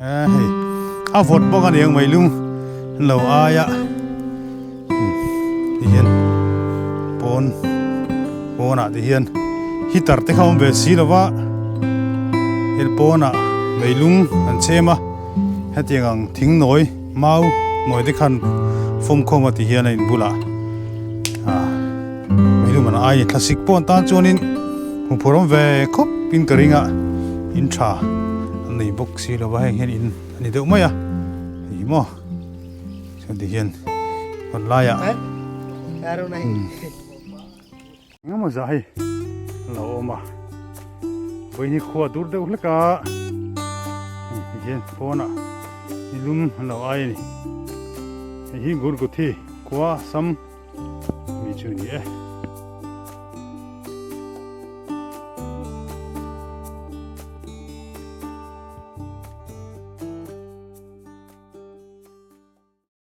Hei a vawt bawk a niang mai lung lo aia ti hian pawn pawnah ti hian heater te kha awm ve si lo va hel pawnah meilung an chhem a hetiang ang thing nawi mau nawi te khan fawm khawm a ti hian a in bulah ah meilung an ai a ni thlasik pawh an tan chuanin hmuhphur awm ve khawp in ka ring a in tha an nei bawk si lo va heng hian in a ni deuh mai a hei maw chuan ti hian kawt laiah engemaw zah hei a lo awm a vawiin hi khua dur deuh hlek a hei ti hian pawnah nilum an lo ai a ni hei hi gurguthi khua sam mi chu a ni e.